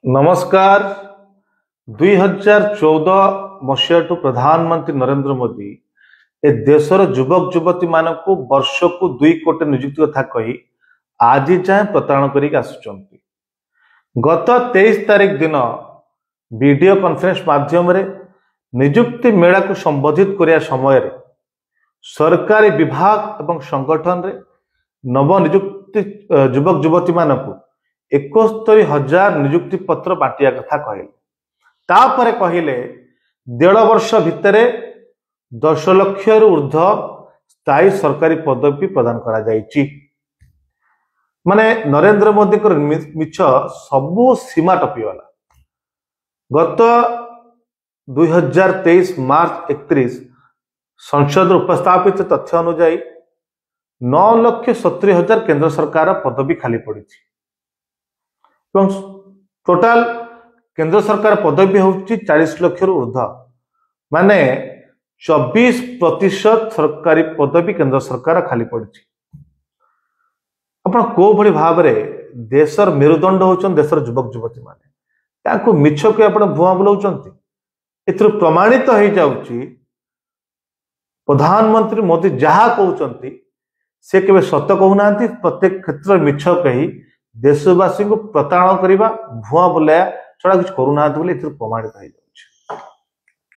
ନମସ୍କାର। 2014 ମସିହାଠୁ ପ୍ରଧାନମନ୍ତ୍ରୀ ନରେନ୍ଦ୍ର ମୋଦି ଏ ଦେଶର ଯୁବକ ଯୁବତୀମାନଙ୍କୁ ବର୍ଷକୁ 2 କୋଟି ନିଯୁକ୍ତି କଥା କହି ଆଜି ଯାଏଁ ପ୍ରତାରଣା କରିକି ଆସୁଛନ୍ତି। ଗତ 23 ତାରିଖ ଦିନ ଭିଡିଓ କନଫରେନ୍ସ ମାଧ୍ୟମରେ ନିଯୁକ୍ତି ମେଳାକୁ ସମ୍ବୋଧିତ କରିବା ସମୟରେ ସରକାରୀ ବିଭାଗ ଏବଂ ସଂଗଠନରେ ନବନିଯୁକ୍ତି ଯୁବକ ଯୁବତୀମାନଙ୍କୁ 71,000 ନିଯୁକ୍ତି ପତ୍ର ବାଣ୍ଟିବା କଥା କହିଲେ। ତାପରେ କହିଲେ, ଦେଢ଼ ବର୍ଷ ଭିତରେ 10 ଲକ୍ଷରୁ ଉର୍ଦ୍ଧ୍ୱ ସ୍ଥାୟୀ ସରକାରୀ ପଦବୀ ପ୍ରଦାନ କରାଯାଇଛି। ମାନେ ନରେନ୍ଦ୍ର ମୋଦିଙ୍କର ମିଛ ସବୁ ସୀମା ଟପିଗଲା। ଗତ 2023 ମାର୍ଚ୍ଚ 31 ସଂସଦରେ ଉପସ୍ଥାପିତ ତଥ୍ୟ ଅନୁଯାୟୀ 9,70,000 କେନ୍ଦ୍ର ସରକାର ପଦବୀ ଖାଲି ପଡ଼ିଛି ଏବଂ ଟୋଟାଲ କେନ୍ଦ୍ର ସରକାର ପଦବୀ ହେଉଛି 40 ଲକ୍ଷରୁ ଉର୍ଦ୍ଧ୍ୱ। ମାନେ 24% ସରକାରୀ ପଦବୀ କେନ୍ଦ୍ର ସରକାର ଖାଲି ପଡ଼ିଛି। ଆପଣ କୋଉ ଭଳି ଭାବରେ ଦେଶର ମେରୁଦଣ୍ଡ ହେଉଛନ୍ତି ଦେଶର ଯୁବକ ଯୁବତୀ ମାନେ, ତାଙ୍କୁ ମିଛ କହି ଆପଣ ଭୁଆଁ ବୁଲାଉଛନ୍ତି। ଏଥିରୁ ପ୍ରମାଣିତ ହେଇଯାଉଛି, ପ୍ରଧାନମନ୍ତ୍ରୀ ମୋଦି ଯାହା କହୁଛନ୍ତି ସେ କେବେ ସତ କହୁନାହାନ୍ତି। ପ୍ରତ୍ୟେକ କ୍ଷେତ୍ରରେ ମିଛ କହି ଦେଶବାସୀଙ୍କୁ ପ୍ରତାରଣା କରିବା, ଭୁଆଁ ବୁଲାଇବା ଛଡ଼ା କିଛି କରୁନାହାନ୍ତି ବୋଲି ଏଥିରୁ ପ୍ରମାଣିତ ହେଇଯାଉଛି।